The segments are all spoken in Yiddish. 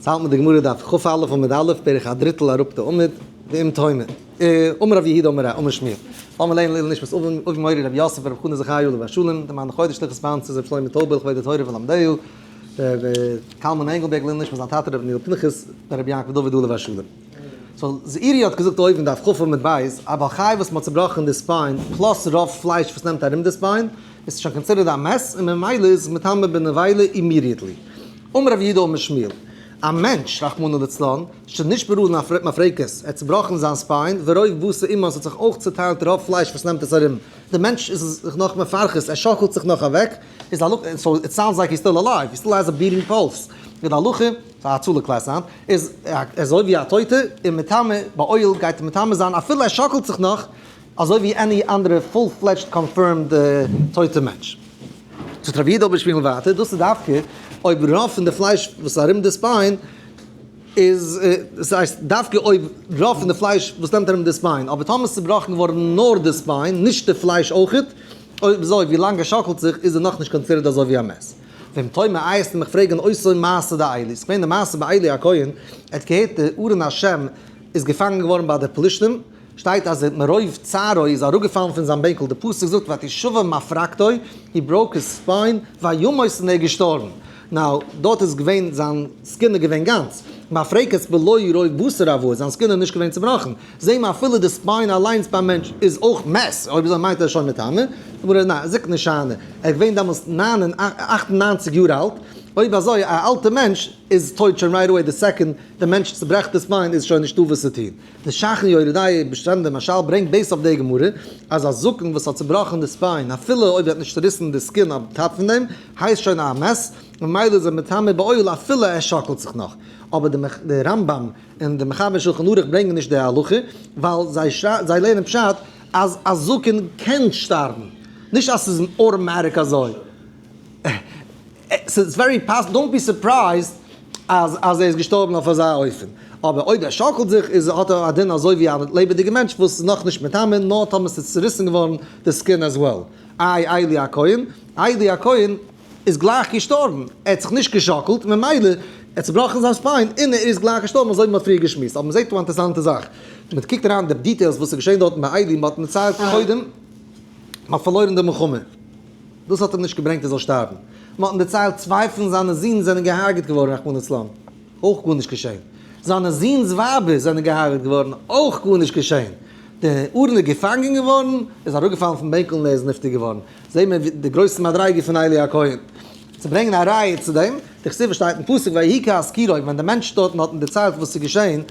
ס'האלט מיט די גמרא דף כ א עמוד א', בערך א דריטל אראפ די עמוד, ואם תאמר, אמר רב יהודה אמר ר' אמר שמואל, לאמיר לערנען לעילוי נשמת אבי אבי מורי רבי יוסף ברב חנא זכרי' עליו השלום, די מאן חודש סליחות פארנס רבי שלמה טויבער לכבוד די תורה ולמדיה, ר' קלמן ענגלבערג לעילוי נשמת זיין טאטע רבי דניאל פנחס בן רבי יעקב דוד עליו השלום. so זעירי האט געזאגט אויבן דף כ עמוד ב', א בעל חי וואס מ'האט צובראכן די spine plus רוב פלייש וואס נעמט ארום די spine, איז שוין considered א מת און ממילא איז מטמא בנבילה immediately. אמר רב יהודה אמר שמואל, א מענטש, רחמנא לצלן, שנשברה מפרקת, ער האט צובראכן זיין spine, ורוב בשר עמה, עס האט זיך אויך צוטיילט רוב פלייש וואס נעמט עס ארום, דער מענטש איז זיך נאך מפרכס, ער שאקלט זיך נאך אוועק, איז די הלכה, so it sounds like he's still alive, he still has a beating pulse, איז די הלכה, ס'איז א הצלה class היינט, איז אזוי ווי א טויטע, און מטמא באוהל גייט ער מטמא זיין אפילו ער שאקלט זיך נאך, אזוי ווי any אנדערע full fledged confirmed טויטע מענטש. זאגט רבי יהודה אמר שמואל ווייטער, דאס איז דווקא אויב רוב פון די פלייש וואס איז ארום די spine איז, דאס הייסט דווקא אויב רוב פון די פלייש וואס נעמט ארום די spine, אבער טאמער עס איז צובראכן געווארן נאר די spine נישט די פלייש אויכעט, אויב אזוי ווי לאנג עס שאקלט זיך איז ער נאכנישט considered אזוי ווי א מת. ואם תאמר איי וועסטו מיך פרעגן אותו מעשה דעלי, ס'איז געווען די מעשה ביי עלי הכהן, ער האט געהערט די ארון השם איז געפאנגען געווארן ביי די פלישתים, שטייט אז מרוב צערו איז אראפגעפאלן פון זיין בענקל, די פסוק זאגט ותשבר מפרקתו, he broke his spine, וימות און ער איז געשטארבן. now, דארט איז געווען זיין skin איז געווען גאנץ, מפרקת בלא רוב בשר עבור, זיין skin איז נישט געווען צובראכן, זעהן מיר אפילו די spine אליינס ביים מענטש איז אויך מת, אויב אזוי מיינט ער שוין מטמא, די גמרא ניין, זקנה שאני, ער איז געווען דעמאלס 98 יאר אלט, אויב אזוי א אלטע מענטש איז טויט שוין right away די second די מענטש צוברעכט די spine איז שוין נישטא וואס צו טון. די ש"ך אין יורה דעה בשם די משל ברענגט based אויף די גמרא אז א זקן וואס האט צובראכן די spine אפילו אויב ער האט נישט צוריסן די skin אויף top פון דעם הייסט שוין א מת ממילא איז ער מטמא באוהל אפילו ער שאקלט זיך נאך. אבער די רמב ם און די מחבר שלחן ערוך ברענגען נישט די הלכה ווייל זיי זיי לערנען פשט אז א זקן קען שטארבן נישט אז ס'איז אוטומאטיק אזוי. ס'איז very possible, don't be surprised אז אז ער איז געשטארבן אויף אזא אופן. אבער אויב ער שאקלט זיך איז האט ער א דין אזוי ווי א לעבעדיגע מענטש וואס איז נאכנישט מטמא נאר טאמער ס'איז צוריסן געווארן די skin as well. איי עלי הכהן? עלי הכהן איז גלייך געשטארבן, ער האט זיך נישט געשאקלט ממילא ער האט צובראכן זיין spine און ער איז גלייך געשטארבן אזוי ווי מ'האט פריער געשמועסט. אבער מ'זעט דא א אינטערעסאנטע זאך, מ'קוקט אריין די details וואס איז געשען דארטן ביי עלי, מ'האט דערציילט קודם מ'האט פארלוירן די מלחמה, דאס האט אים נישט געברענגט ער זאל שטארבן. מען האט אים דערציילט צוויי פון זיינע זין זענען געהארגעט געווארן רחמנא לצלן, אויך גארנישט געשען. זיינע זין'ס ווייבער זענען געהארגעט געווארן, אויך גארנישט געשען. די ארון איז געפאנגען געווארן, איז אראפגעפאלן פון בענקל און ער איז נפטר געווארן. זעהן מיר די גרויסע מדריגה פון עלי הכהן. צו ברענגען א ראיה צו דעם, דכתיב שטייט אין פסוק ויהי כהזכירו, ווען דער מענטש דארטן האט אים דערציילט וואס איז געשען,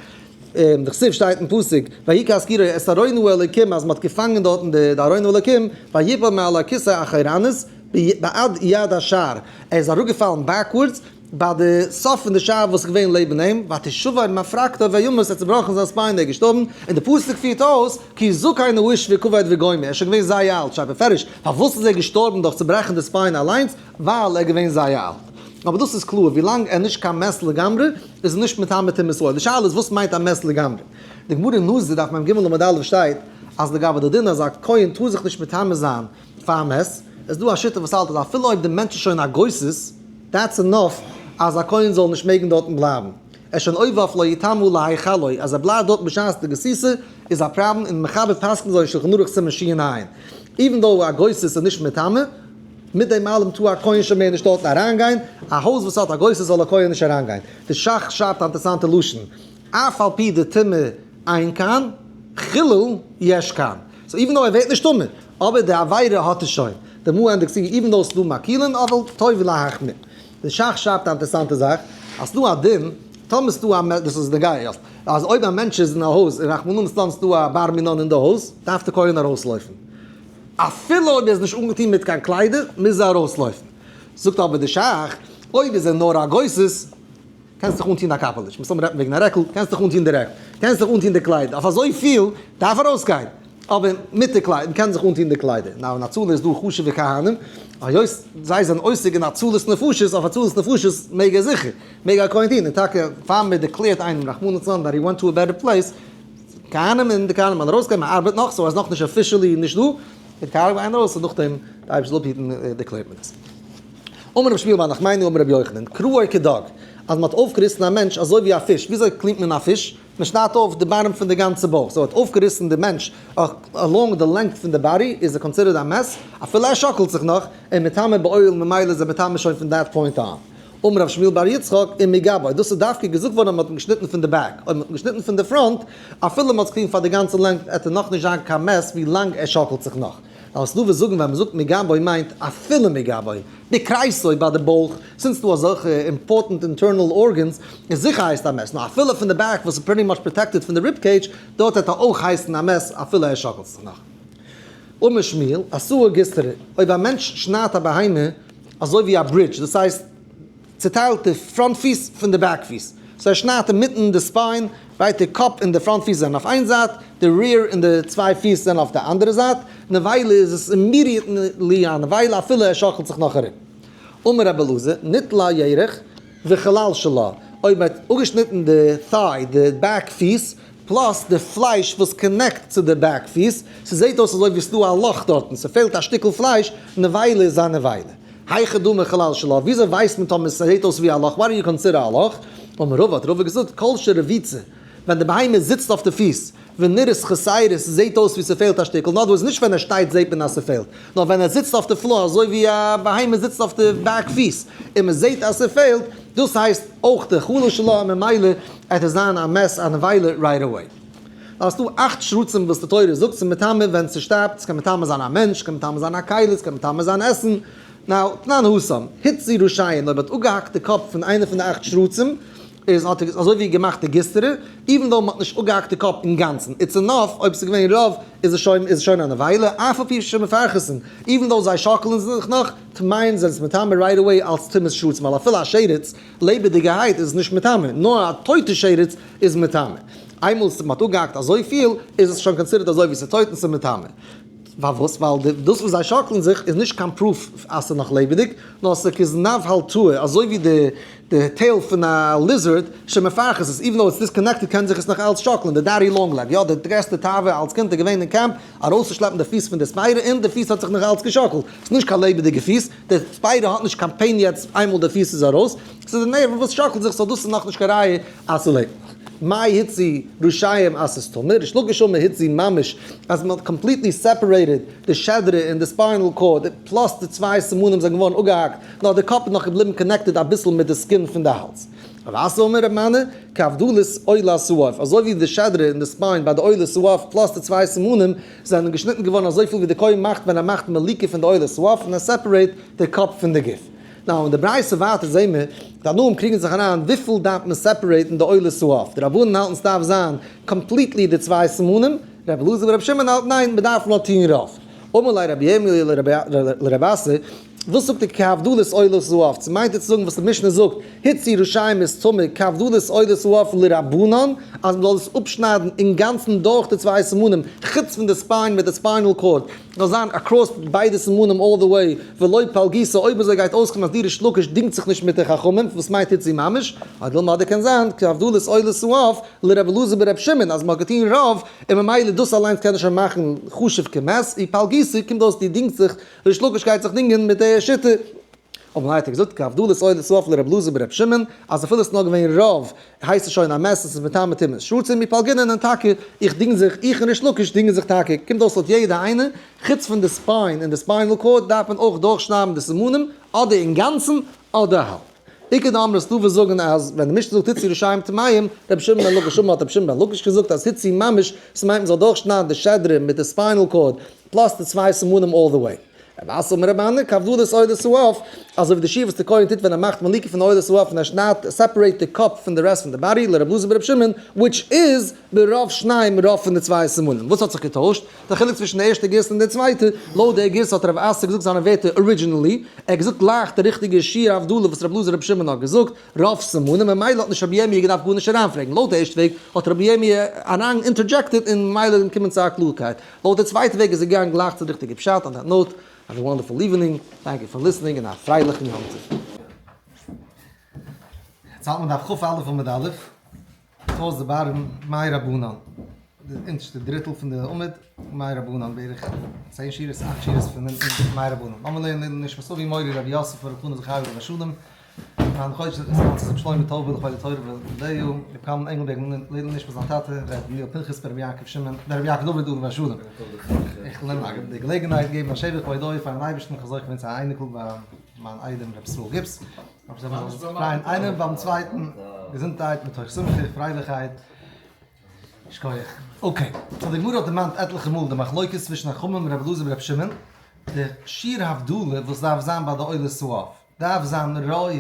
דכתיב שטייט אין פסוק, ויהי כהזכירו את ארון האלוקים אז מ'האט געפאנגען דארטן די ארון האלוקים, ויפול מעל הכסא אחורנית בעד יד השער, ער איז אראפגעפאלן backwards ביי די סוף פון די שער וואס איז געווען לעבן אים, ותשבר מפרקתו וימות, ער האט צובראכן זיין spine און ער איז געשטארבן, און די פסוק פירט אויס, כי זקן האיש וכבד וגומר, ער איז שוין געווען זייער אלט, שטייט בפירוש, פארוואס איז ער געשטארבן דורך צוברעכן די spine אליינס, ווייל ער איז געווען זייער אלט. אבער דאס איז קלאר, ווילאנג ער איז נישט קיין מת לגמרי, איז נישט מטמא טומאת אוהל. די שאלה איז וואס מיינט א מת לגמרי? די גמרא אין נזיר דף מ ג עמוד א' שטייט אז לגבי די דין אז א כהן טאר זיך נישט מטמא זיין פאר א מת, איז דא א שיטה וואס האלט אז אפילו אויב די מענטש איז שוין א גוסס, that's enough אז א כהן זאל נישט מעגן דארטן בלייבן. ער איז שוין עובר אויף לא יטמא להיכלו, אז ער בלייבט דארטן בשעת די גסיסה איז א פראבלעם און מחבר פסק'נט אזוי אין שלחן ערוך סימן שע, even though א גוסס איז נישט מטמא, מיט דעם אלעם טאר א כהן שוין מער נישט דארטן אריינגיין, א הויז וואס האט א גוסס זאל א כהן נישט אריינגיין. די שך שרייבט א אינטערעסאנטע לשון, אף על פי דטומאה אין כאן, חילול יש כאן. so even though ער ווערט נישט טמא, אבער די עבירה האט ער שוין. די מו ענדיגט צו, even though ס'דא מקילין, אבל טוב להחמיר. די שך שרייבט א אינטערעסאנטע זאך, אז ס'דא א דין, טאמער ס'דא א, דאס איז נוגע יעצט, אז אויב א מענטש איז אין א הויז און רחמנא ליצלן ס'דא א בר מינן אין די הויז, דארף די כהן ארויסלויפן. אפילו אויב ער איז נישט אנגעטון מיט קיין קליידער, מוז ער ארויסלויפן. זאגט אבער די שך, אויב איז ער נאר א גוסס, קענסט דיך אנטון א קאפעליטש, מסתמא רעדט מען וועגן א רעקל, קענסט דיך אנטון די רעקל, קענסט דיך אנטון די קליידער, אויף אזויפיל דארף ער ארויסגיין, אבער מיט די קליידער, מ'קען זיך אנטון די קליידער. נאר אין הצלה איז דא חשוב'ע כהנים, היות זיי זענען עוסק אין הצלת נפשות, אויף הצלת נפשות מעג ער זיכער, מעג א כהן טון, און טאקע פאר מען דערקלערט איינעם רחמנא לצלן that he went to a better place, כהנים און די כהנים וועלן ארויסגיין, מען ארבעט נאך, so ער איז נאכנישט officially נישט דא, די כהנים גייען ארויס און נאכדעם די אייבערשטער זאל אפהיטן דערקלערט מען עס. אמר רבי שמואל בר נחמני אמר רבי יוחנן, קראו כדג, אז מ'האט אויפגעריסן א מענטש אזוי ווי א פיש, וויאזוי clean ט מען א פיש? מ'שניידט אויף די bottom פון די גאנצע בויך, so האט אויפגעריסן די מענטש along די length פון די body, איז ער considered א מת, אפילו ער שאקלט זיך נאך, און מטמא באוהל ממילא איז ער מטמא שוין פון that point on. אמר רב שמואל בר יצחק ומגבו, דאס איז דווקא געזאגט געווארן אז מ'האט אים געשניטן פון די back, אויב מ'האט אים געשניטן פון די front, אפילו מ'האט עס געטון פאר די גאנצע length עט ער נאכנישט זיין קיין מת ווי לאנג ער שאקלט זיך נאך. נאר ס'דא וואס זאגן ווען מ'זאגט מגבו מיינט אפילו מגבו, בכריסו ביי די בויך, since ס'דא אזעלכע important internal organs איז זיכער הייסט א מת, נאר אפילו פון די back וואס איז pretty much protected פון די rib cage, דארט העט ער אויך הייסן א מת אפילו ער שאקלט זיך נאך. אמר שמואל, עשאה גיסטרא, אויב א מענטש שניידט א בהמה אזוי ווי א bridge, דאס הייסט צוטיילט די front פיס פון די back פיס, so ער שניידט אינמיטן די spine, right, די קאפ און די front פיס זענען אויף איין זייט, די rear און די צוויי פיס זענען אויף די אנדערע זייט, נבילה איז עס immediately א נבילה אפילו ער שאקלט זיך נאך ארום. אמר רבי אלעזר, ניטלה ירך וחלל שלה, אויב מען האט אפגעשניטן די thigh, די back פיס, plus די פלייש וואס connect צו די back פיס, ס'זעט אויס אזוי ווי ס'דא א לאך דארטן, ס'פעלט א שטיקל פלייש, נבילה איז א נבילה. היכי דמי חלל שלה, וויאזוי ווייסט מען טאמער ס'זעט אויס ווי א לאך, what do you consider א לאך? אמר רבא, האט רבא געזאגט, כל שרביצה, ווען די בהמה זיצט אויף די פיס, ונראית חסרה, ס'זעט אויס ווי ס'פעלט א שטיקל, נאר דאס נישט ווען ער שטייט זעט מען אז ס'פעלט, נאר ווען ער זיצט אויף די floor אזוי ווי א בהמה זיצט אויף די back פיס, און מ'זעט אז ס'פעלט, דאס הייסט אויך די חלל שלה און ממילא עט עס זיין א מת א נבילה right away. ווייל ס'דא אכט שרצים וואס די תורה זאגט ס'איז מטמא ווען ס'שטארבט, ס'קען מטמא זיין א מענטש, ס'קען מטמא זיין א כלי, ס'קען מטמא זיין עסן, now, תנן התם, הוציא ראשיהן, אויב האט אפגעהאקט די קאפ פון איינע פון די אכט שרצים, איז האט ער אזוי ווי געמאכט די גיסטרא, even though מ'האט נישט אפגעהאקט די קאפ אינגאנצן, it's enough, אויב ס'איז געווען רוב איז עס שוין איז עס שוין א נבילה, אף על פי שמפרכסין, even though זיי שאקלען זיך נאך, טמאין זענען עס מטמא right away אלס טומאת שרצים, ווייל אפילו א שרץ לעבעדיגערהייט איז עס נישט מטמא, נאר א טויטע שרץ איז מטמא. איינמאל מ'האט אפגעהאקט אזויפיל, איז עס שוין considered אזוי ווי ס'איז טויט און ס'איז מטמא. פארוואס? ווייל די דאס וואס זיי שאקלן זיך איז נישט קיין proof אז ס'איז נאך לעבעדיג, נאר ס'איז כזנב הלטאה, אזוי ווי די די tail פון א lizard שמפרכסת, even though it's disconnected קען זיך עס נאך אלץ שאקלען, די daddy long leg, יא די גרעסטע תאווה אלס קינד איז געווען אין קעמפ ארויסצושלעפן די פיס פון די spider און די פיס האט זיך נאך אלץ געשאקלט, ס'איז נישט קיין לעבעדיגע פיס, די spider האט נישט קיין pain יעצט איינמאל די פיס איז ארויס, ס'איז די nerve וואס שאקלט זיך, so דאס איז נאכנישט קיין ראיה אז ס'לעבט נאך. מאי הוציא ראשיהם אז ס'איז טמא, ריש לקיש אמר הוציא ממש אז מ'האט completely separated די שדרה און די spinal cord, plus די צוויי סימנים זענען געווארן אפגעהאקט, נאר די קאפ איז נאך געבליבן connected אביסל מיט די skin פון די האלז. רב אסי אמר רב מני, כהבדלת עולת העוף, אזוי ווי די שדרה און די spine ביי די עולת העוף plus די צוויי סימנים זענען געשניטן געווארן אזויפיל ווי די כהן מאכט ווען ער מאכט מליקה פון די עולת העוף און ער separate די קאפ פון די גוף. now אין די ברייתא ווייטער זעהן מיר, די תנאים קריגן זיך אריין וויפיל דארף מען separate ן די עולת העוף, די רבנן האלטן סדארף זיין completely די צוויי סימנים, רבי אלעזר ורבי שמעון האלט ניין מדארף נאר טוהן רוב. אמר ליה רבי ירמי' לרב אסי, וואס זאגט די כהבדלת עולת העוף? צו מיינט ער צו זאגן וואס די משנה זאגט, הוציא ראשיהם איז טמא כהבדלת עולת העוף לרבנן, אז מ'זאל עס אפשניידן אינגאנצן דורך די צוויי סימנים, חוץ פון די spine מיט די spinal cord, זאל זיין across ביידע סימנים all the way, ולא פלגיתא, אויב אזוי גייט אויסקומען אז די ריש לקיש דינגט זיך נישט מיט די חכמים, וואס מיינט הוציא ממש? או דילמא אדער קען זיין כהבדלת עולת העוף לרבי אלעזר ברבי שמעון אז מ'האט געטון רוב און ממילא דאס אליינס קען ער שוין מאכן חשוב כמת, ופלגיתא קומט אויס די דינגט זיך, ריש לקיש גייט זיך דינגען מיט די שיטה. אבער האט ער געזאגט כהבדלת עולת העוף לרבי אלעזר ברבי שמעון אז אפילו עס איז נאר געווען רוב הייסט עס שוין א מת, עס איז מטמא טומאת שרצים ופלגינן און טאקע איך דינג זיך, איך און ריש לקיש דינגען זיך טאקע, קומט אויס לויט יעדע איינע, חוץ פון די spine און די spinal cord דארף מען אויך דורכשניידן די סימנים אדער אינגאנצן אדער האלב. איכא דאמרי ס'דא וואס זאגן אז ווען די משנה זאגט הוציא ראשיהם טמאים, רבי שמעון בן לקיש אמר האט רבי שמעון בן לקיש געזאגט אז הוציא ממש, ס'מיינט מ'זאל דורכשניידן די שדרה מיט די spinal cord plus די צוויי סימנים all the way. רב אסי אמר רב מני כהבדלת עולת העוף, אזוי ווי די שיעור וואס די כהן טוט ווען ער מאכט מליקה פון עולת העוף און ער שניידט separate די קאפ פון די rest פון די body לרבי אלעזר ברבי שמעון which is ברוב שניים רוב פון די צוויי סימנים. וואס האט זיך געטוישט? די חילוק צווישן די ערשטע גירסא און די צווייטע, לויט די גירסא האט רב אסי געזאגט זיינע ווערטער originally, ער האט געזאגט גלייך די ריכטיגע שיעור הבדלה וואס רבי אלעזר רבי שמעון האט געזאגט, רוב סימנים, ממילא האט נישט רבי ירמי' געדארפט גארנישט אריינפרעגן, לויט די ערשטע וועג האט רבי ירמי' אריין interjected און ממילא איז געקומען צו א קלארקייט, לויט די צווייטע וועג איז ער געגאנגען גלייך צו די ריכטיגע פשט, on that note, have a wonderful evening, thank you for listening און א פרייליכן יום טוב. יעצט האלט מען דף כ"א עמוד א'. towards the bottom, מאי רבנן, די אונטערשטע דריטל פון די עמוד, מאי רבנן, בערך צען שורות, אכט שורות פון אונטן, מאי רבנן. לאמיר לערנען נשמת אבי מורי רבי יוסף ר' חנא זכרי' עליו השלום. מיין חודש איז געווען רבי שלמה טויבער לכבוד די תורה ולאה, רבי קלמן ענגלבערג לעילוי נשמת זיין טאטע ר' דניאל פנחס בן רבי יעקב שמעון בן רבי יעקב דוד עליו השלום. איך וויל נעמען די געלעגנהייט געבן א שבח והודאה פארן אייבערשטן איך האב זוכה געווען צו א אייניקל ביי מיין איידעם רבי ישראל גיפס, זאל זיך פרייען איינער ביים צווייטן, געזונטהייט מתוך שמחה פרייליכהייט. שכוח. Okay, so די גמרא האט דערמאנט עטליכע מאל די מחלוקת צווישן חכמים רבי אלעזר ברבי שמעון, די שיעור הבדלה וואס דארף זיין ביי די עולת העוף, דארף זיין רוב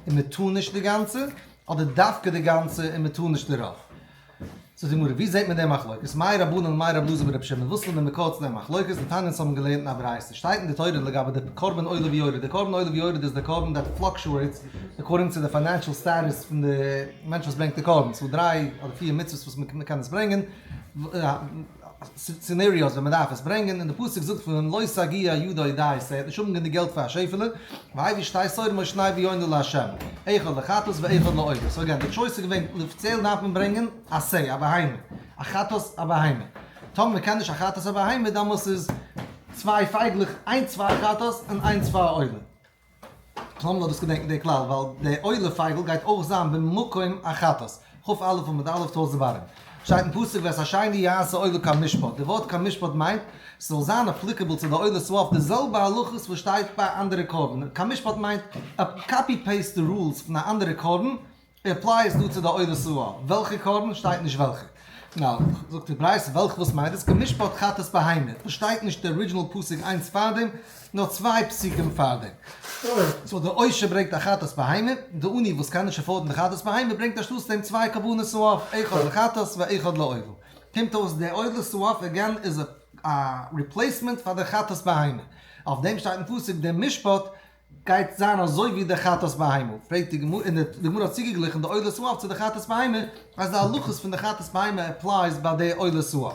און מען טאר נישט די גאנצע, אדער דווקא די גאנצע און מען טאר נישט די רוב. זאגט די גמרא, ווי זעט מען די מחלוקת? מאי רבנן מאי רבי אלעזר ברבי שמעון, וואס איז די מקור צו די מחלוקת? דתניא אונז האבן געלערנט אין א ברייתא, שטייט אין די תורה לגבי די קרבן עולה ויורד, די קרבן עולה ויורד איז די קרבן that fluctuates according to the financial status פון די מענטש וואס ברענגט די קרבן, ס'דא דריי אדער פיר מצוות וואס מען קען עס ברענגען, scenarios ווען מען דארף עס ברענגען, און די פסוק זאגט פון לא תגיע ידו די, ס'וועט נישט האבן גענוג געלט פאר א שעפעלע, והביא שתי תורים או שני ויונה לה', אחד לחטאת ואחד לעולה, so again, די choice איז געווען, אפיציעל דארף מען ברענגען א שה, א בהמה, א חטאת א בהמה, טאמער מען קען נישט א חטאת א בהמה, דאמאלס איז צוויי פייגלעך, איינס פאר חטאת און איינס פאר עולה. לאמיר נאר דאס געדענקן די כלל, ווייל די עולה פייגל גייט אויך זיין במקום א חטאת. כ"א עמוד א' תוס' דברים. שטייט אין פסוק ואת השני יעשה עולה כמשפט, די ווארט כמשפט מיינט ס'זאל זיין applicable צו די עולת העוף די זעלבע הלכות וואס שטייט ביי אנדערע קרבן, כמשפט מיינט copy paste די rules פון א אנדערע קרבן apply עס דא צו די עולת העוף, וועלכע קרבן? שטייט נישט וועלכע. Now, זאגט די ברייתא וועלכע וואס מיינט עס? כמשפט חטאת בהמה, וואס שטייט נישט די original פסוק איינס פארדעם, נאר צוויי פסוקים פארדעם. So די עושר ברענגט א חטאת בהמה, די עני וואס קען נישט afford ן די חטאת בהמה ברענגט אנשטאטס דעם צוויי קרבנות העוף, אחד לחטאת ואחד לעולה. קומט אויס די עולת העוף again איז א replacement פאר די חטאת בהמה. אויף דעם שטייט אין פסוק דער משפט גייט זיין אזוי ווי די חטאת בהמה, פרעגט די גמרא, און די גמרא האט צוגעגליכן די עולת העוף צו די חטאת בהמה, אז די הלכות פון די חטאת בהמה applies ביי די עולת העוף.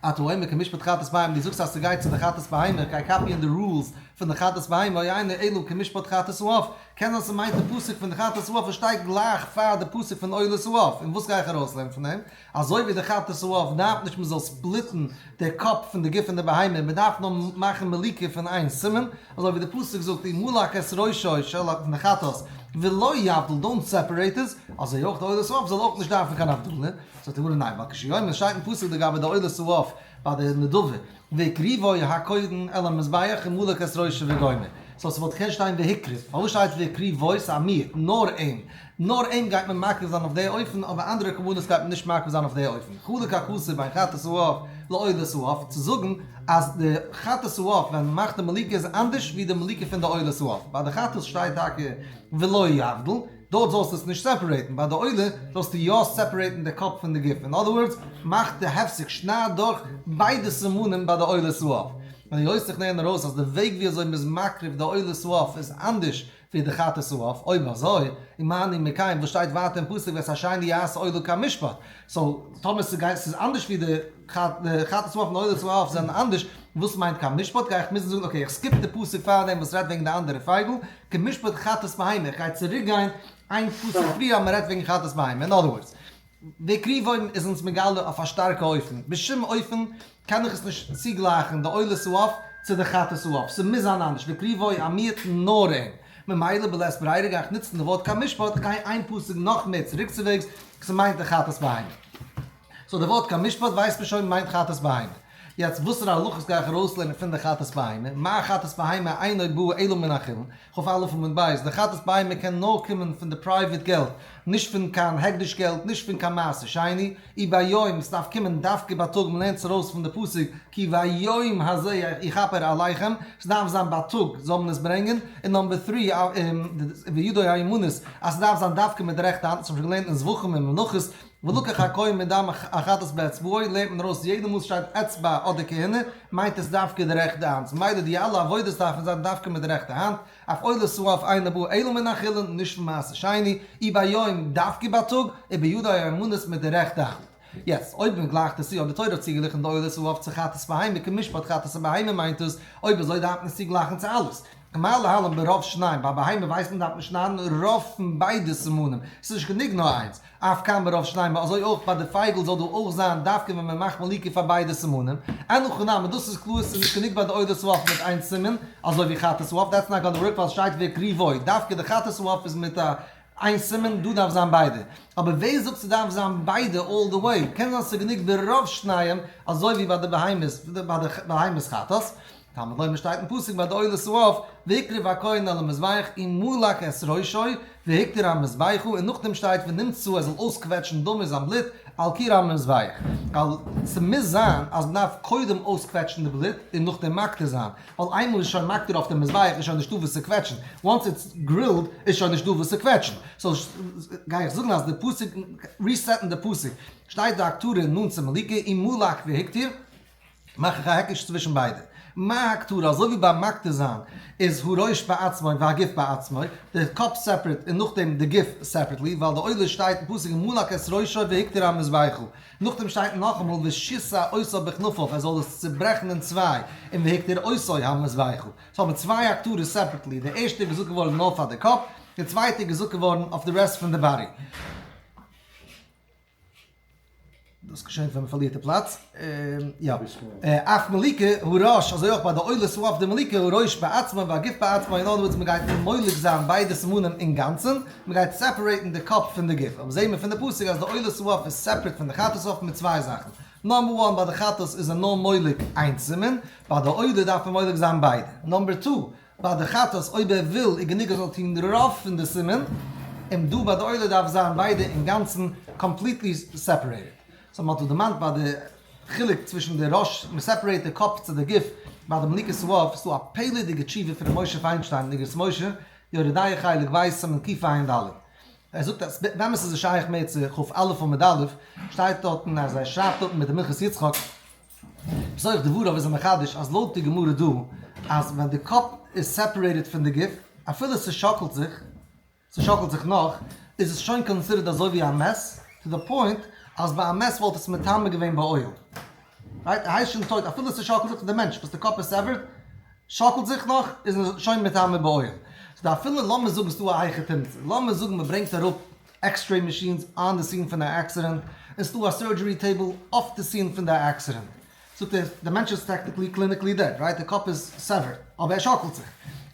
אתה אומר כמשפט חטאת בהמה, דו זאגסט אז ס'גייט צו די חטאת בהמה, איך גיי copy ען די rules פון די חטאת בהמה, או אינו אלא כמשפט חטאת העוף, קען זיין ס'מיינט די פסוק פון די חטאת העוף וואס שטייט גלייך פאר די פסוק פון עולת העוף, און וואס גיי איך ארויסלערנען פון דעם? אזוי ווי די חטאת העוף דארף נישט מ'זאל split ן די קאפ פון די גוף פון די בהמה, מ'דארף נאר מאכן מליקה פון איין סימן, אזוי ווי די פסוק זאגט ומלק את ראשו של פון די חטאת ולא יבדיל, don't separate עס, אזוי אויך די עולת העוף זאל אויך נישט דארפן קיין הבדלה, זאגט די גמרא ניין, ווייל כשהוא אומר שטייט אין פסוק לגבי די עולת העוף ביי די נדבה, והקריבו הכהן אל המזבח ומלק את ראשו וגומר. So ס'וואלט געקענט שטיין והקריב, פארוואס שטייט והקריבו? ס'איז א מיעוט, נאר אים, נאר אים גייט מען מקריב זיין אויף די אופן, אבער אנדערע קרבנות גייט מען נישט מקריב זיין אויף די אופן. חלק הכתוב בין חטאת העוף לעולת העוף, צו זאגן אז די חטאת העוף ווען מ'מאכט די מליקה איז אנדערש ווי די מליקה פון די עולת העוף. ביי די חטאת שטייט טאקע ולא יבדיל, דארט זאלסטו עס נישט separate ן, ביי די עולה זאלסטו יא separate ן די קאפ פון די גוף, אין other words, מאך די הפסק, שנייד דורך ביידע סימנים ביי די עולת העוף. און היות איך לערן ארויס אז די וועג ווי אזוי מ'איז מקריב די עולת העוף איז אנדערש ווי די חטאת העוף, אויב אזוי, ומה אני מקיים וואס שטייט ווייטער אין פסוק ואת השני יעשה עולה כמשפט, so טאמער ס'גייט ס'איז אנדערש ווי די חטאת העוף און עולת העוף זענען אנדערש, וואס מיינט כמשפט? גיי איך מוזן זאגן okay איך skip די פסוק פארדעם וואס רעדט וועגן די אנדערע פייגל, כמשפט חטאת בהמה, איך גיי צוריק גיין איין פסוק פריער אז מ'רעדט וועגן חטאת בהמה, אין other words, והקריבו איז אונז מגלה אויף א שטארקע אופן, בשום אופן קען איך עס נישט צוגלייכן די עולת העוף צו די חטאת העוף, ס'מוז זיין אנדערש, והקריבו א מיעוט נאר אים, ממילא בלית ברירה גיי איך נוצן די ווארט כמשפט, איך גיי איין פסוק נאך מער צוריקצוועגס, ס'מיינט די חטאת בהמה. So די ווארט כמשפט ווייסט מען שוין מיינט חטאת בהמה. יעצט וואסערע הלכות גיי איך ארויסלערנען פון די חטאת בהמה? מה חטאת בהמה אינו בא אלא מן החולין? כ"א עמוד ב', די חטאת בהמה קען נאר קומען פון די private געלט, נישט פון קיין הקדש געלט, נישט פון קיין מעשר שני, וביום, ס'דארף קומען דווקא בייטאג, מ'לערנט עס ארויס פון די פסוק כי ביום הזה יכפר עליכם, ס'דארף זיין בייטאג זאל מען עס ברענגען, און number three, ובידו הימנית, אז ס'דארף זיין דווקא מיט די רעכטע האנט, דאס האבן מיר שוין געלערנט אין זבחים און מנחות, ולקח הכהן מדם החטאת באצבעו, לערנט מען ארויס יעדע מאל ס'שטייט אצבע אדער כהונה, מיינט עס דווקא די רעכטע האנט, ממילא די אלע עבודות דארפן זיין דווקא מיט די רעכטע האנט, אף עולת העוף אינה באה אלא מן החולין, נישט פון מעשר שני, וביום דווקא בייטאג, ובידו הימנית מיט די רעכטע האנט. יעצט, אויב מען גלייכט עס צו, אויב די תורה האט צוגעגליכן די עולת העוף צו חטאת בהמה, כמשפט חטאת הבהמה מיינט עס, אויב אזוי דארף מען עס צוגלייכן צו אלעס. כמה להלן ברוב שניים, ביי בהמה ווייסט מען דארף מען שניידן רוב פון ביידע סימנים, ס'איז נישט גענוג נאר איינס, אף כאן ברוב שניים, אזוי אויך ביי די פייגל זאל דא אויך זיין דווקא ווען מען מאכט מליקה פאר ביידע סימנים, אין הכי נמי, דאס איז קלאר ס'איז נישט גענוג ביי די עולת העוף מיט איין סימן, אזוי ווי חטאת העוף, that's not gonna work ווייל ס'שטייט והקריבו, דווקא די חטאת העוף איז מיט א איין סימן, דא דארף זיין ביידע. אבער ווער זאגט ס'דארף זיין ביידע all the way? קען זיין ס'גענוג ברוב שניהם אזוי ווי ביי די בהמות ביי די בהמות חטאת. תלמוד לומר שטייט אין פסוק ביי די עולת העוף, והקריב הכהן אל המזבח ומלק את ראשו והקטיר המזבחה, און נאכדעם שטייט ונמצה ער זאל אויסקוועטשן דמו זיין בלוט על קיר המזבח. ווייל ס'מוז זיין אז מ'דארף קודם אויסקוועטשן די בלוט און נאכדעם מקטיר זיין. ווייל איינמאל איז שוין מקטיר אויף די מזבח איז שוין נישטא וואס צו קוועטשן, once it's grilled איז שוין נישטא וואס צו קוועטשן, so גיי איך זאגן אז די פסוק, reset ן די פסוק, שטייט די הקטרה נאנט צו מליקה ומלק והקטיר, מאך איך א היקש צווישן ביידע. מה הקטרה, אזוי ווי ביים מקטיר זיין איז הראש בעצמו והגוף בעצמו, די קאפ separate און נאכדעם די גוף separately, ווייל די עולה שטייט אין פסוק ומלק את ראשו והקטיר המזבחה. נאכדעם שטייט נאכאמאל ושיסע אותו בכנפיו ער זאל עס צוברעכן אין צוויי, און והקטיר אותו המזבחה. so האבן צוויי הקטרות separately, די ערשטע איז געזאגט געווארן נאר פאר די קאפ, די צווייטע איז געזאגט געווארן אויף די rest פון די body. דאס געשענט ווען מען פארלירט די פלאץ. יא. אף מליקה הראש, אזוי אויך ביי די עולת העוף די מליקה הראש בעצמו והגוף בעצמו, אין other words מען גייט מולק זיין ביידע סימנים אינגאנצן, מען גייט separate ן די קאפ פון די גוף, אבער זעהן מיר פון די פסוק אז די עולת העוף איז separate פון די חטאת העוף מיט צוויי זאכן, number one ביי די חטאת איז ער נאר מולק איין סימן, ביי די עולה דארף מען מולק זיין ביידע, number two ביי די חטאת אויב ער וויל איז גענוג ער זאל טון רוב פון די סימן, און דא ביי די עולה דארף זיין ביידע אינגאנצן completely separated. so מען האט דא דערמאנט ביי די חילוק צווישן די ראש, מען separate די קאפ צו די גוף, ביי די מליקת העוף איז דא א פלא'דיגע תשובה פון ר' משה פיינשטיין אין אגרות משה, יורה דעה חלק ב' סימן קע"ד. ער זאגט אז באמת איז עס שייך מער צו כ"א עמוד א', שטייט דארטן אז ער שרייבט דארטן מיט די מנחת יצחק, בתוך דבריו איז ער מחדש אז לויט די גמרא דא אז ווען די קאפ איז separated פון די גוף אפילו ס'שאקלט זיך, ס'שאקלט זיך נאך, איז עס שוין considered אזוי ווי א מת, to the point אז ביי א מת וואלט עס מטמא געווען באוהל. right? ער הייסט שוין טויט אפילו ס'שאקלט זיך, די מענטש וואס די קאפ איז severed שאקלט זיך נאך איז עס שוין מטמא באוהל. so אפילו לאמיר זאגן ס'דא א היכי תמצא, לאמיר זאגן מ'ברענגט אראפ x-ray machines on the scene פון די accident, און ס'דא א surgery table אויף די scene פון די accident. זאגט ער, די מענטש איז technically clinically dead, right? די קאפ איז severed, אבער ער שאקלט זיך.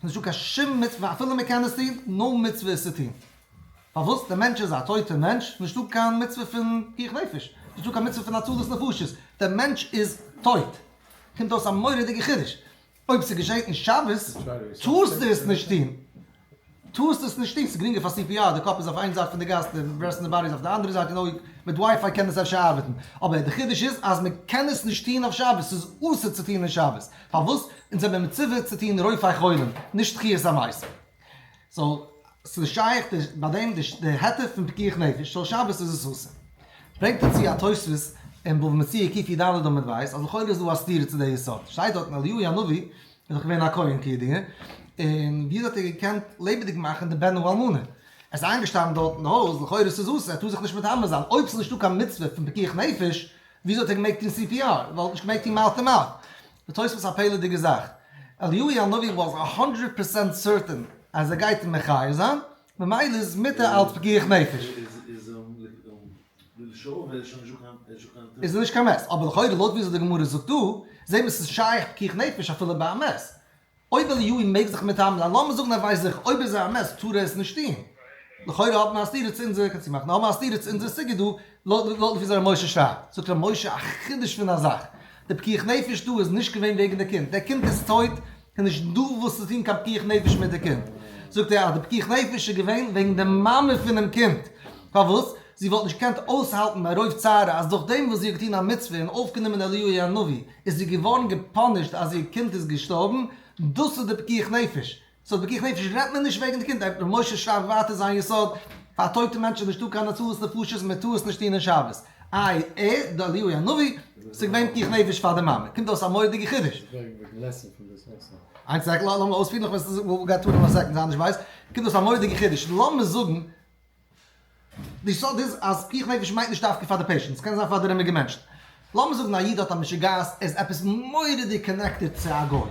ס'נישטא קיין שום מצוה, אפילו מ'קען עס טון, no מצוה עס צו טון. פארוואס? די מענטש איז א טויטע מענטש, נישטא קיין מצוה פון פיקוח נפש, נישטא קיין מצוה פון הצלת נפשות, די מענטש איז טויט. קומט אויס א מורא'דיגע חידוש, אויב ס'געשעהט אין שבת, טארסטו עס נישט טון. טארסט עס נישט טון, ס'איז גרינגער פאר CPR, די קאפ איז אויף איין זייט פון די גאס, די rest פון די body איז אויף די אנדערע זייט, יו נאו, מיט WiFi קען עס אפשר ארבעטן, אבער די חידוש איז אז מען קען עס נישט טון אויף שבת, ס'איז אסור צו טון אין שבת, פארוואס? אונז זעמיר מצווה צו טון רופא חולים, נישט תחיית המתים. so, ס'איז שייך די ביי דעם די היתר פון פיקוח נפש, so שבת איז עס אסור. ברענגט ער צו א תוספות אין בבא מציעא קי"ד עמוד ב', אז לכאורה איז דא א סתירה צו די יסוד, שטייט דארט אין אליהו הנביא איז דאך געווען א כהן כידוע, און ווי האט ער געקענט לעבעדיג מאכן די בן האלמנה? ער איז איינגעשטאנען דארט אין די הויז, לכאורה איז עס אסור, ער טאר זיך נישט מטמא זיין, אויב ס'איז נישטא קיין מצוה פון פיקוח נפש, וויאזוי האט ער געמעגט טון CPR? ער וואלט נישט געמעגט טון mouth to mouth. די תוספות א פלא'דיגע זאך, אליהו הנביא was a hundred percent certain אז ער גייט אים מחיה זיין, ממילא איז מותר אלץ פיקוח נפש. איז נישט קיין מת, אבער לכאורה לויט וויאזוי די גמרא זאגט דא, זעהט מען ס'איז שייך פיקוח נפש אפילו ביי א מת. אויב אליהו מעג זיך מטמא זיין, לאמיר זאגן ער ווייסט זיך אויב איז ער א מת טאר ער עס נישט טון. לכאורה האט מען א סתירה צו אונזער, קענסטו מאכן, האט מען א סתירה צו אונזער סוגיא דא, לויט וויאזוי ר' משה שרייבט. זאגט ר' משה א חידוש פון א זאך. די פיקוח נפש דא איז נישט געווען וועגן די קינד, דער קינד איז טויט, ס'איז נישט דא וואס צו טון קיין פיקוח נפש מיט די קינד. זאגט ער אז די פיקוח נפש איז געווען וועגן די מאמע פונעם קינד. פארוואס? זי וואלט נישט געקענט אויסהאלטן מרוב צערה אז דורך דעם וואס זי האט געטון א מצוה און אויפגענומען אליהו הנביא איז זי געווארן גע punish ט אז איר קינד איז געשטארבן, דאס איז די פיקוח נפש. so פיקוח נפש רעדט מען נישט וועגן די קינד, ר' משה שרייבט ווייטער זיין יסוד, פאר א טויטע מענטש איז נישטא קיין הצלת נפשות מען טאר עס נישט טון אין שבת. איי ער, די אליהו הנביא, ס'איז געווען פיקוח נפש פאר די מאמע. קומט אויס א מורא'דיגע חידוש. איין second, לאמיר אויספירן, איך וועל get to in a second, זיי נישט בייז. קומט אויס א מורא'דיגע חידוש, לאמיר זאגן, די סוד איז אז פיקוח נפש מיינט נישט דווקא פאר די patient, ס'קען זיין פאר די ארומיגע מענטשן. לאמיר זאגן א איד האט א משוגעת, ער איז עפעס מורא'דיג connected צו א גוי.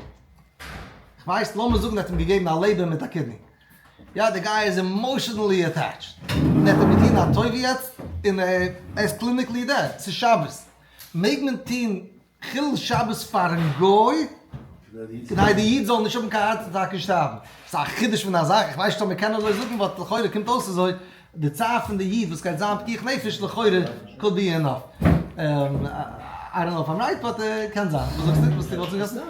כ'ווייס, לאמיר זאגן ער האט אים געגעבן א לעבער מיט א kidney. יא, די guy איז emotionally attached. און ער האט אים געטון א טובה יעצט, און ער איז clinically dead. ס'איז שבת. מעג מען טון חילול שבת פארן גוי, כדי די איד זאל נישט האבן קיין heart attack און שטארבן? ס'איז א חידוש פון א זאך, איך ווייס נישט אויב מ'קען אזוי זאגן, but לכאורה קומט אויס אזוי, די צער פון די איד וואס גייט זיין פיקוח נפש לכאורה could be enough. I don't know if I'm right, but קען זיין. וואס זאגסטו? וואס דו וואלסט געזאגט?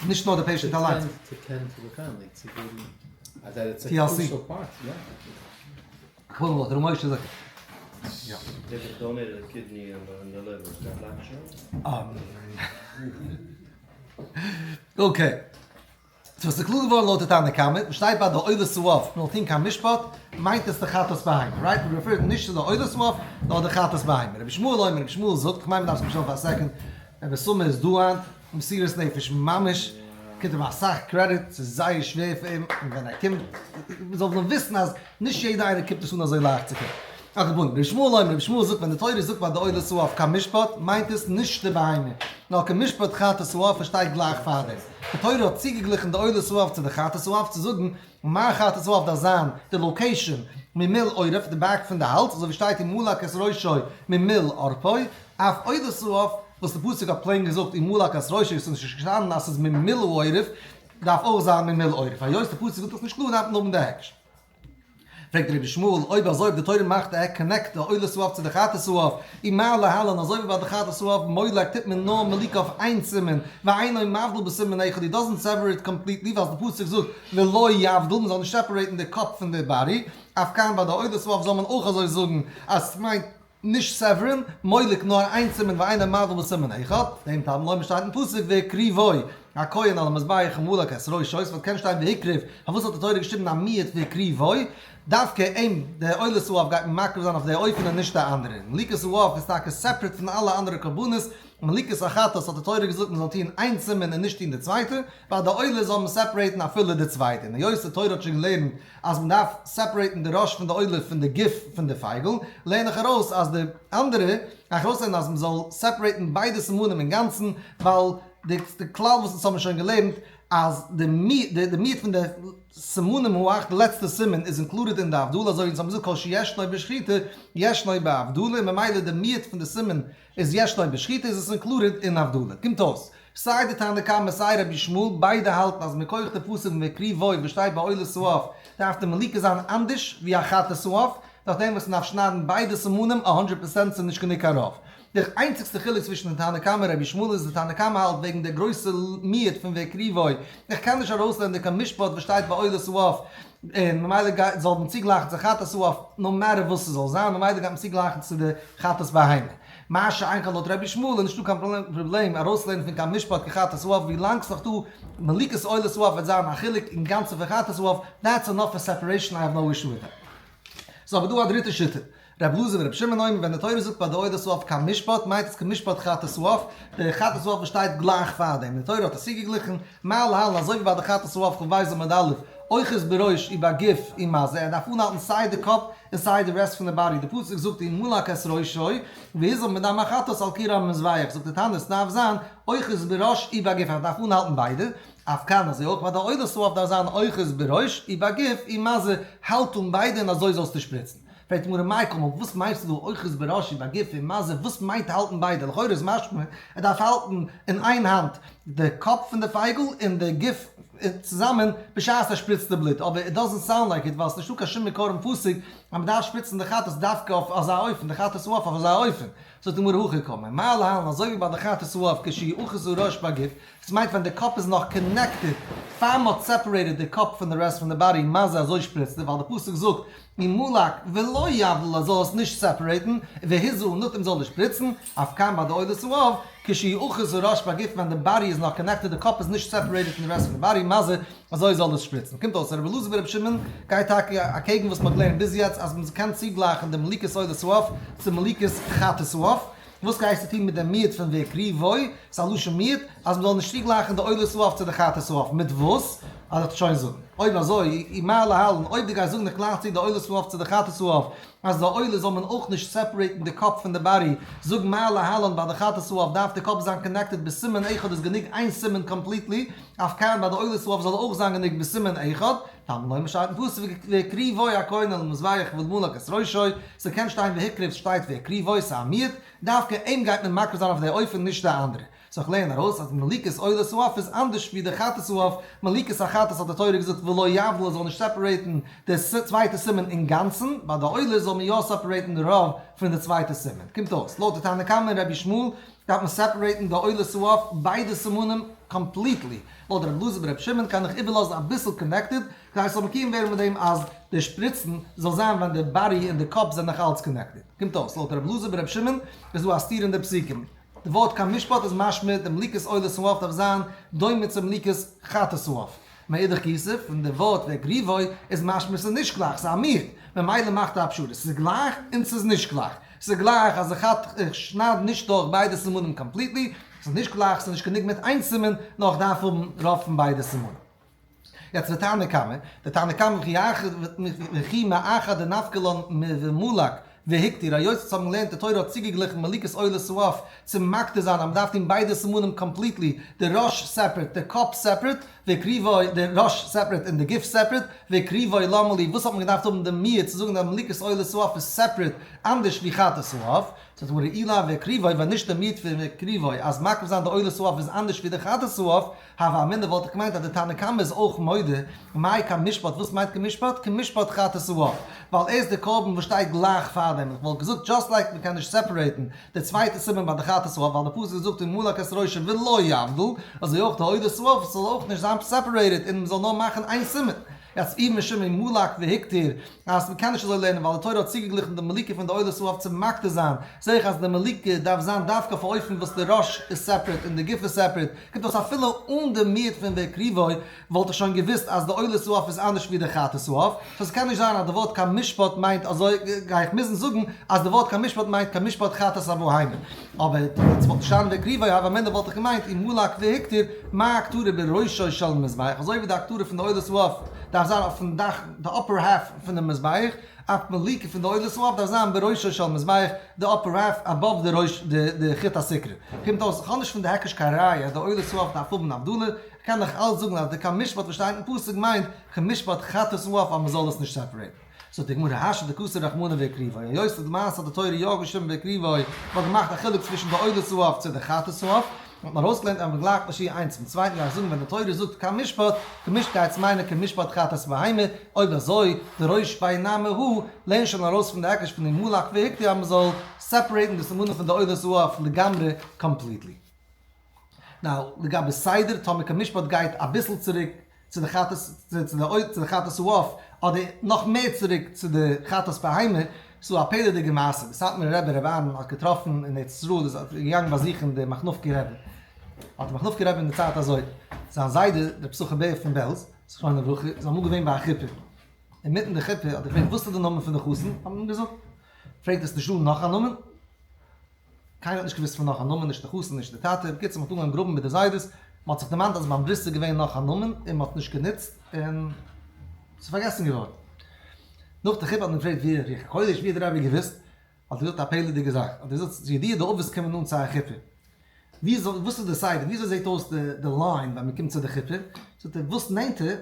נישט נאר די patient אליינס. TLC. כ'וויל וואס ר' משה זאגט. Okay. So ס'איז קלאר געווארן לויט די תנא קמא, וואס שטייט ביי די עולת העוף, מ'זאל טון כמשפט, מיינט עס די חטאת בהמה, right? מ'רעפערט נישט צו די עולת העוף, נאר די חטאת בהמה. רבי ישמעאל אומר, רבי ישמעאל זאגט, כ'מיין מ'דארף זיך אפשטעלן פאר א second, רבי סומא איז דא היינט, מסירות נפש ממש, קומט אים אסאך credit, ס'איז זייער שווער פאר אים, און ווען ער קומט, מ'זאל נאר וויסן אז נישט יעדער איינער קומט עס אן אזוי לייכט צו קומען. על כל פנים, רבי ישמעאל אומר, רבי ישמעאל זאגט ווען די תורה זאגט ביי די עולת העוף כמשפט, מיינט עס נישט די בהמה, נאר כמשפט חטאת העוף עס שטייט גלייך פארדעם. די תורה האט צוגעגליכן די עולת העוף צו די חטאת העוף צו זאגן מה חטאת העוף דארף זיין די location ממול עורף, די back פון די האלז, אזוי ווי שטייט ומלק את ראשו ממול עורפו, אף עולת העוף וואס די פסוק האט plain געזאגט ומלק את ראשו איז נישט געשטאנען אז ס'איז ממול העורף, דארף אויך זיין ממול עורף, היות די פסוק זאגט דאס נישט קלאר דארף מען האבן די היקש. פרעגט רבי ישמעאל, אויב אזוי אויב די תורה מאכט א connect די עולת העוף צו די חטאת העוף, ומה להלן אזוי ווי ביי די חטאת העוף מולק טוט מען נאר מליקה אויף איין סימן, ואינו מבדיל בסימן אחד, he doesn't sever it completely, ווייל די פסוק זאגט ולא יבדיל, מען זאל נישט separate ן די קאפ פון די body, אף כאן ביי די עולת העוף זאל מען אויך אזוי זאגן אז ס'מיינט נישט sever ן, מולק נאר איין סימן ואינו מבדיל בסימן אחד, דעם תלמוד לומר שטייט אין פסוק והקריבו הכהן על המזבח ומלק את ראשו, ס'וואלט קענען שטיין והקריב, פארוואס האט די תורה געשריבן א מיעוט והקריבו? דווקא אים, די עולת העוף גייט מען מקריב זיין אויף די אופן און נישט די אנדערע. מליקת העוף איז טאקע separate פון אלע אנדערע קרבנות, מליקת החטאת האט די תורה געזאגט מען זאל טון איין סימן און נישט טון די צווייטע, ביי די עולה זאל מען separate ן אפילו די צווייטע, און היות די תורה האט שוין געלערנט אז מען דארף separate ן די ראש פון די עולה פון די גוף פון די פייגל, לערן איך ארויס אז די אנדערע, גיי איך ארויסלערנען אז מען זאל separate ן ביידע סימנים אינגאנצן, ווייל די כלל וואס אונז האבן שוין געלערנט אז די מיעוט פון די סימנים האחרון, די לעצטע סימן איז included אין די הבדלה, אזוי ווי אונז האבן געזאגט כל שישנו בשחיטה ישנו בהבדלה, און ממילא די מיעוט פון די סימן איז ישנו בשחיטה איז עס included אין הבדלה. קומט אויס, סיי די תנא קמא סיי רבי ישמעאל ביידע האלטן אז מכח די פסוק והקריבו וואס שטייט ביי עולת העוף דארף די מליקה זיין אנדערש ווי א חטאת העוף, נאכדעם וואס מ'דארף שניידן ביידע סימנים א הונדרעט percent ס'איז נישט גענוג קיין רוב. די איינציגסטע חילוק צווישן די תנא קמא און רבי ישמעאל איז די תנא קמא האלט וועגן די גרויסע מיעוט פון והקריבו, איך קען נישט ארויסלערנען די כמשפט וואס שטייט ביי עולת העוף און ממילא גייט זאל מען צוגלייכן צו חטאת העוף no matter וואס ס'זאל זיין ממילא גייט מען צוגלייכן צו די חטאת בהמה. מה שאין כן לויט רבי ישמעאל איז נישטא קיין פראבלעם ארויסלערנען פון כמשפט כחטאת העוף ווי לאנג ס'נאך דא מליקת עולת העוף וועט זיין א חילוק אינגאנצן פון חטאת העוף, that's enough for separation I have no issue with that. ס'איז אבער דא א דריטע שיטה, ר' אלעזר ור' שמעון אומר ווען די תורה זאגט ביי די עולת העוף כמשפט מיינט עס כמשפט חטאת העוף, די חטאת העוף וואס שטייט גלייך פאר דעם, די תורה האט עס צוגעגליכן, מה להלן אזוי ווי ביי די חטאת העוף כ"ב עמוד א', אוחז בראש ובגוף ומזה, ער דארף אנהאלטן סיי די קאפ און סיי די rest פון די body, די פסוק זאגט ומלק את ראשו והזה מדם החטאת על קיר המזבח, זאגט די תנא עס דארף זיין אוחז בראש ובגוף, ער דארף אנהאלטן ביידע, אף כאן אזוי אויך ביי די עולת העוף דארף זיין אוחז בראש ובגוף ומזה, האלט אן ביידע און אזוי זאלסטו שפריצן. פרעגט די גמרא מאי קאמר, וואס מיינסטו דא אוחז בראש ובגוף ומזה, וואס מיינט האלטן ביידע, לכאורה איז משמע ער דארף האלטן אין איין האנט די קאפ פון די פייגל און די גוף צוזאמען בשעת ער שפריצט די בלוט, אבער it doesn't sound like it ווייל עס איז נישטא קיין שום מקור אין פסוק אז מען דארף שפריצן די חטאת דווקא אויף אזא אופן, די חטאת העוף אויף אזא אופן. זאגט די גמרא הכי קאמר, מה להלן אזוי ווי ביי די חטאת העוף כשהוא אוחז הראש בגוף, דאס מיינט ווען די קאפ איז נאך connected, פאר מ'האט separated די קאפ פון די rest פון די body, מזה אזוי שפריצט ער, ווייל די פסוק זאגט ומלק ולא יבדיל אז זאל עס נישט separate ן, והזה און נאכדעם זאל ער שפריצן, אף כאן ביי די עולת העוף, כשהוא אוחז הראש בגוף ווען די body איז נאך connected די קאפ איז נישט separated פון די rest פון די body, מזה אזוי זאל עס שפריצן. קומט אויס רבי אלעזר ברבי שמעון גייט טאקע אקעגן וואס מ'האט געלערנט ביז יעצט אז מ'קען צוגלייכן די מליקת עולת העוף צו מליקת חטאת העוף, וואס גייסטו טון מיט דעם מיעוט פון והקריבו, ס'איז א לשון מיעוט, אז מ'זאל נישט צוגלייכן די עולת העוף צו די חטאת העוף, מיט וואס? אז איך שוין זאגן. אויב אזוי, אי מה להלן, אויב דו גייסט זאגן איך גלייך צו די עולת העוף צו די חטאת העוף, אז די עולה זאל מען אויך נישט separate ן די קאפ פון די body, זאג מה להלן ביי די חטאת העוף דארף די קאפ זיין connected בסימן אחד איז גענוג איין סימן completely, אף כאן ביי די עולת העוף זאל אויך זיין גענוג בסימן אחד, תלמוד לומר שטייט אין פסוק והקריבו הכהן אל המזבח ומלק את ראשו, ס'קען שטיין והקריב ס'שטייט והקריבו ס'א מיעוט, דווקא אים גייט מען מקריב זיין אויף די אופן נישט די אנדערע. סאו איך לערן ארויס אז מליקת עולת העוף איז אנדערש ווי די חטאת העוף, מליקת החטאת האט די תורה געזאגט ולא יבדיל ער זאל נישט separate ן די צווייטע סימן אינגאנצן, ביי די עולה זאל מען יא separate ן די רוב פון די צווייטע סימן. קומט אויס לויט די תנא קמא און רבי ישמעאל דארף מען separate ן די עולת העוף ביידע סימנים completely, לויט רבי אלעזר ברבי שמעון קען איך איבערלאזן אביסל connected כדי ס'זאל מקוים ווערן מיט דעם אז די שפריצן זאל זיין ווען די body און די קאפ זענען נאך אלץ connected. קומט אויס לויט רבי אלעזר ברבי שמעון איז דא א סתירה אין די פסוקים. די ווארט כמשפט איז משמע די מליקת עולת העוף דארף זיין דומה צו מליקת חטאת העוף. מאידך גיסא, פון די ווארט והקריבו איז משמע ס'איז נישט גלייך, ס'איז א מיעוט, ממילא מאכט א פשרה, ס'איז גלייך און ס'איז נישט גלייך. ס'איז גלייך אז איך איך שנייד נישט דורך ביידע סימנים completely, ס'איז נישט גלייך, ס'איז נישט גענוג מיט איין סימן, נאר איך דארף האבן רוב פון ביידע סימנים. יעצט די תנא קמא, די תנא קמא וכי מאחר דנפקא לן מומלק והקטיר, היות אונז האבן געלערנט די תורה האט צוגעגליכן מליקת עולת העוף צו מקטיר זיין אז מ'דארף טון ביידע סימנים completely, די ראש separate, די קאפ separate, והקריבו, די ראש separate און די גוף separate, והקריבו למה לי, וואס האט מען געדארפט האבן די מיעוט צו זאגן אז מליקת עולת העוף איז separate אנדערש ווי חטאת העוף? זאגט די גמרא אי לאו והקריבו, ווען נישט די מיעוט פון והקריבו אז מקריב זיין די עולת העוף איז אנדערש ווי די חטאת העוף, הוה אמינא וואלט איך געמיינט אז די תנא קמא איז אויך מודה, מאי כמשפט וואס מיינט כמשפט? כמשפט חטאת העוף, ווייל ער איז די קרבן וואס שטייט גלייך פאר דעם, איך וואלט געזאגט just like מען קען נישט separate ן די צווייטע סימן ביי די חטאת העוף ווייל די פסוק זאגט ומלק את ראשו ולא יבדיל, אזוי אויך די עולת העוף זאל אויך נישט זיין separated און מען זאל נאר מאכן איין סימן. יעצט אי משום ומלק והקטיר, אז מ'קען נישט אזוי לערנען ווייל די תורה האט צוגעגליכן די מליקה פון די עולת העוף צו מקטיר זיין, זעה איך אז די מליקה דארף זיין דווקא אויף א אופן וואס די ראש איז separate און די גוף איז separate, קומט אויס אפילו אן די מיעוט פון והקריבו וואלט איך שוין געוואוסט אז די עולת העוף איז אנדערש ווי די חטאת העוף, סאו ס'קען נישט זיין אז די ווארט כמשפט מיינט אזוי, גיי איך מוזן זאגן אז די ווארט כמשפט מיינט כמשפט חטאת הבהמה. אבער טאמער ס'וואלט נישט שטיין והקריבו הוה אמינא וואלט איך געמיינט ומלק והקטיר מה הקטרה בראשו של מזבח אזוי ווי די הקטרה פון די עולת העוף דארף זיין אויפן דאך די upper half פונעם מזבח אף מליקה פון די עולת העוף דארף זיין בראשו של מזבח די upper half above די ראש די חוט הסיקרא קומט אויס איך האב נישט פון די היקש קיין ראיה אז די עולת העוף דארף האבן הבדלה איך קען נאך אלץ זאגן אז די כמשפט וואס שטייט אין פסוק מיינט כמשפט חטאת העוף אז מ'זאל עס נישט separate ן. זאגט די גמרא השתא דכתב רחמנא והקריבו, היות די למעשה האט די תורה יא געשריבן והקריבו, מען האט געמאכט א חילוק צווישן די עולת העוף צו די חטאת העוף, האט מען ארויסגעלערנט אז מען גלייכט נישט צו איינס צום צווייטן, גיי איך זאגן ווען די תורה זאגט כמשפט, כמשפט גייט עס מיינען כמשפט חטאת בהמה, אויב אזוי, דראש ביה נמי הא, לערן שוין ארויס פון די היקש פון ומלק והקטיר אז מען זאל separate ן די סימנים פון די עולת העוף לגמרי completely. Now, לגבי סדר, טאמער כמשפט גייט אביסל צוריק צו די חטאת צו די חטאת העוף, אדער נאך מער צוריק צו די חטאת בהמה, ס'דא א פלא'דיגע מעשה, די סאטמארער רבי ר' אהרן האט געטראפן אין ארץ ישראל, איז געגאנגען באזוכן די מאכנובקער רבי, האט די מאכנובקער רבי דערציילט אזוי, זיין זיידע ר' יששכר בער פון בעלז זכרונו לברכה איז אמאל געווען ביי א חופה, אינמיטן די חופה האט ער געפרעגט וואס איז די נאמען פון די חתן, האט מען אים געזאגט, פרעגט ער ס'נישטא נאך א נאמען? קיינער האט נישט געוואוסט פון נאך א נאמען, נישט די חתן נישט די טאטע, בקיצור מ'האט אנגעהויבן גראבן מיט די זיידעס, מ'האט זיך דערמאנט אז ביים ברית איז געווען נאך א נאמען און מ'האט נישט גענוצט און ס'איז פארגעסן געווארן. נאך די חופה האט מען געפרעגט ווי רוח הקודש ווי האט די רבי געוואוסט, האט ער געזאגט א פלא'דיגע זאך, האט ער געזאגט ס'איז ידוע די אבות קומען אן צו א חופה, ווי אזוי וואס איז די סדר ווי אזוי זעט אויס די line ווען מ'קומט צו די חופה, זאגט ער וואס נענטער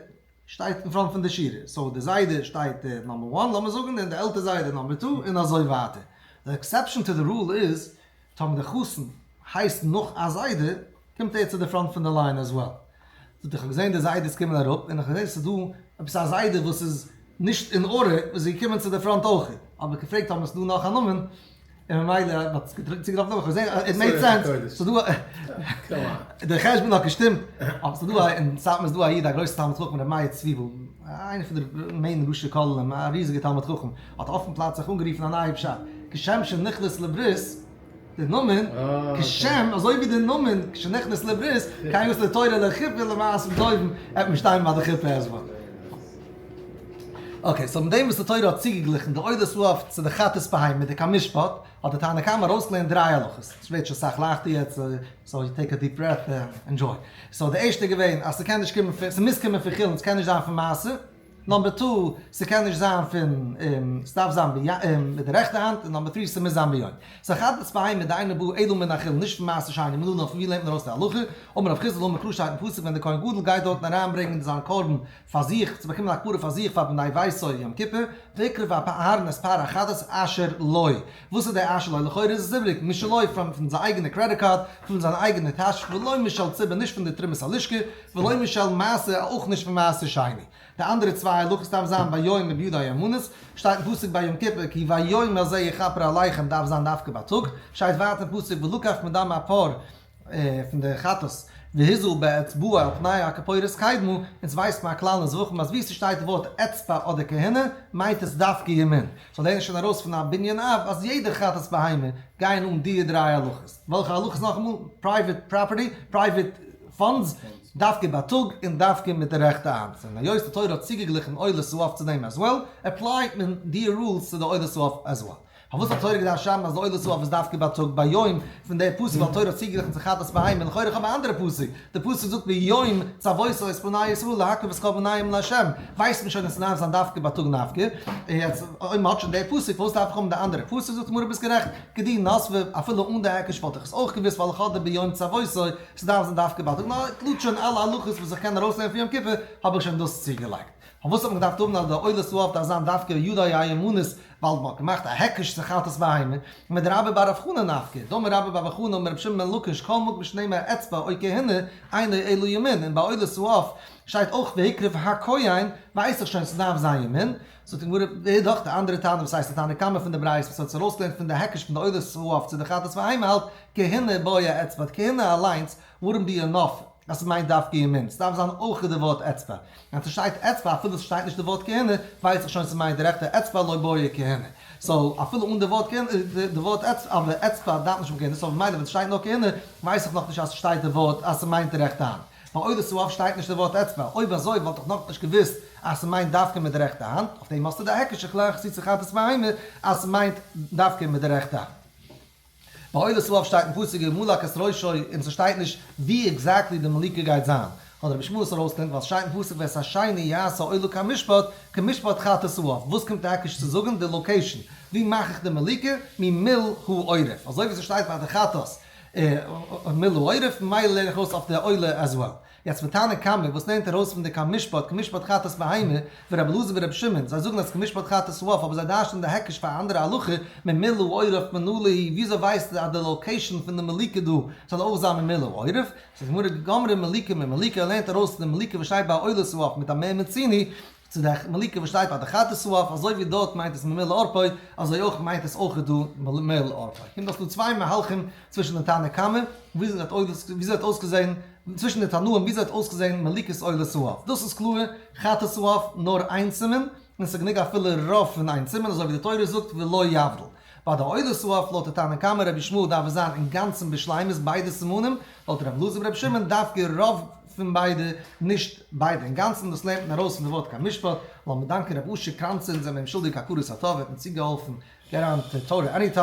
שטייט אין front פון די שורה, so די זיידע שטייט number one לאמיר זאגן, און די עלטער זיידע number two, און אזוי ווייטער. די exception to the rule איז, טאמער די חתן הייסט נאך א זיידע, קומט ער צו די front פון די line as well. זאגט איך האב געזען די זיידעס קומען אראפ, און איך האב געזען ס'איז דא עפעס א זיידע וואס איז נישט אין order, וואס איז געקומען צו די front אויך. האב איך געפרעגט טאמער ס'איז דא נאך א נאמען, און ממילא האט מען צוגעטראפן נאך, איך האב געזען it made sense, ס'איז דא, די חשבון האט געשטימט, אבער ס'איז דא אין סאטמאר איז דא א איד א גרויסע תלמיד חכם ר' מאיר צוויבל, איינער פון די main ראשי כוללים, א ריזיגע תלמיד חכם, האט אויפן פלאץ זיך אנגערופן א נייע פשט, כשם שנכנס לברית, די נאמען, כשם, אזוי ווי די נאמען, כשנכנס לברית, כן יאתה לתורה לחופה ולמעשים טובים, וועט מען שטיין ביי די חופה as well. Okay, so מיט דעם וואס די תורה האט צוגעגליכן די עולת העוף צו די חטאת בהמה מיט די כמשפט, האט די תנא קמא ארויסגעלערנט דריי הלכות. ס'ווערט שוין סאך לייכטער יעצט, so take a deep breath, enjoy. So די ערשטע איז געווען אז ס'קען נישט קומען פון, ס'מוז קומען פון חולין, ס'קען נישט זיין פון מעשר. Number two, ס'קען נישט זיין פון, ס'דארף זיין מיט די רעכטע האנט, און number three, ס'מוז זיין ביום. So חטאת בהמה דאינה באה אלא מן החולין, נישט פון מעשר שני, מנלן, פון ווי לערנט מען ארויס די הלכה? אמר רב חסדא דאמר קרא שטייט אין פסוק ווען דער כהן גדול גייט דארטן אריינברענגען זיין קרבן פאר זיך, צו באקומען א כפרה פאר זיך פאר בני ביתו יום כיפור, והקריב אהרן את פר החטאת אשר לו. וואס איז דער אשר לו? לכאורה איז עס איבריג, משלו פון זיין אייגענע credit card, פון זיין אייגענע טאש, ולא משל ציבור נישט פון די תרומת הלשכה, ולא משל מעשר אויך נישט פון מעשר שני. די אנדערע צוויי הלכות דארף זיין ביום ובידו הימנית, שטייט אין פסוק ביי יום כיפור כי ביום הזה יכפר עליכם דארף זיין דווקא בייטאג, שטייט ווייטער אין פסוק ולקח מדם הפר פון די חטאת והזה באצבעו על פני הכפורת קדמה, אונז ווייסט מען א כלל אין זבחים אז ווי ס'שטייט די ווארט אצבע אדער כהונה מיינט עס דווקא ימין, so לערן איך שוין ארויס פון א בנין אב אז יעדע חטאת בהמה גייען אן די דריי הלכות, וועלכע הלכות נאכאמאל? Private property? Private funds? דווקא בייטאג און דווקא מיט די רעכטע האנט, און היות די תורה האט צוגעגליכן עולת העוף צו דעם as well, apply ט מען די rules צו די עולת העוף as well. פארוואס האט תורה געדארפט שרייבן אז די עולת העוף איז דווקא בייטאג ביום פון די פסוק ווייל תורה האט צוגעגליכן צו חטאת בהמה לכאורה איך האב א אנדערע פסוק די פסוק זאגט ביום צוותו את בני ישראל להקריב את קרבניהם לה' ווייסט מען שוין אז ס'דארף זיין דווקא בייטאג נפקא יעצט אויב מ'האט שוין די פסוק פארוואס דארף איך האבן די אנדערע פסוק זאגט די גמרא ביסט גערעכט כדי נסבה אפילו אן די היקש וואלט איך עס אויך געוואוסט ווייל איך האב די ביום צוותו ס'דארף זיין דווקא בייטאג נאר include שוין אלע הלכות וואס איך קען ארויסלערנען פון יום כיפור האב איך שוין דאס צוגעלייגט. פארוואס האט מען געדארפט האבן אז די עולת העוף דארף זיין דווקא בידו הימנית ווייל מען האט געמאכט א היקש צו חטאת בהמה, מדרבה בר רב חנא נפקא, דאמר רבה בר בר חנא אמר רבי שמעון בן לקיש כל מקום שנאמר אצבע או כהונה אינו אלא ימין, און ביי עולת העוף שטייט אויך והקריב הכהן, ווייס איך שוין ס'דארף זיין ימין, זאגט די גמרא ואידך די אנדערע טענה וואס הייסט די תנא קמא פון די ברייתא וואס האט עס ארויסגעלערנט פון די היקש פון די עולת העוף צו די חטאת בהמה האלט כהונה בעיא אצבע, כהונה אליינס ווארום די enough אז ס'מיינט דווקא ימין, ס'דארף זיין אויך די ווארט אצבע, און אז ס'שטייט אצבע אפילו ס'שטייט נישט די ווארט כהונה, ווייס איך שוין ס'מיינט די רעכטע אצבע לא בעיא כהונה. So אפילו אן די ווארט כהונה, די ווארט אצבע, אבער אצבע דארף נישט האבן כהונה, so ממילא ווען ס'שטייט נאר כהונה, ווייס איך נאכנישט אז ס'שטייט די ווארט אז ס'מיינט די רעכטע האנט. ביי עולת העוף שטייט נישט די ווארט אצבע, אויב אזוי וואלט איך נאכנישט געוואוסט אז ס'מיינט דווקא מיט די רעכטע האנט, אויף דעם האסטו די היקש איך לערן חסיד צו חטאת בהמה אז ס'מיינט דווקא מיט די רעכטע האנט. ביי עולת העוף שטייט אין פסוק ומלק את ראשו און ס'שטייט נישט ווי exactly די מליקה גייט זיין. האט רבי ישמעאל עס ארויסגעלערנט ווייל ס'שטייט אין פסוק ואת השני יעשה העולה כמשפט כמשפט חטאת העוף. וואס קומט די היקש צו זאגן? די location. ווי מאך איך די מליקה? ממול העורף. אזוי ווי ס'שטייט ביי די חטאת מול העורף ממילא לערן איך אויס אויף די עולה as well. יעצט ותנא קמא וואס לערנט ארויס פון די כמשפט כמשפט חטאת בהמה, ורבי אלעזר ורבי שמעון, זיי זאגן אז כמשפט חטאת העוף אבער זיי דרש'נען די היקש פאר א אנדערע הלכה, ממול העורף מנא להו, וויאזוי ווייסטו אז די location פון די מליקה דא זאל אויך זיין ממול העורף? זאגט די גמרא גמרה מליקה ממליקה, ער לערנט ארויס די מליקה וואס שטייט ביי עולת העוף מיט א מה מצינו, צו די מליקה וואס שטייט ביי די חטאת העוף, אזוי ווי דארט מיינט עס ממול עורפו, אזוי אויך מיינט עס אויך דא ממול עורפו. קומט אויס דא צוויי מהלכים צווישן די תנא קמא, וויאזוי האט אויסגעזען, צווישן די תנאים וויאזוי האט אויסגעזען מליקת עולת העוף. דאס איז קלאר, חטאת העוף נאר איין סימן, און ס'איז גענוג אפילו רוב פון איין סימן, אזוי ווי די תורה זאגט ולא יבדיל. ביי די עולת העוף לויט די תנא קמא רבי ישמעאל דארף עס זיין אינגאנצן בשלימות ביידע סימנים, לויט רבי אלעזר ברבי שמעון דווקא רוב פון ביידע, נישט ביידע אינגאנצן, דאס לערנט מען ארויס פון די ווארט כמשפט, לאמיר דאנקען רבי אשר קראנצער אונז זעמיר אים שולדיג הכרת הטוב, ער האט אונז צוגעהאלפן get on to תורה anytime,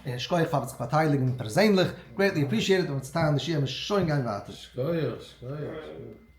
און שכוח פארן זיך באטייליגן פערזענליך, greatly appreciated, און צוטיילן די שיעור, מיר שוין גיין ווייטער. שכוח, שכוח, שכוח.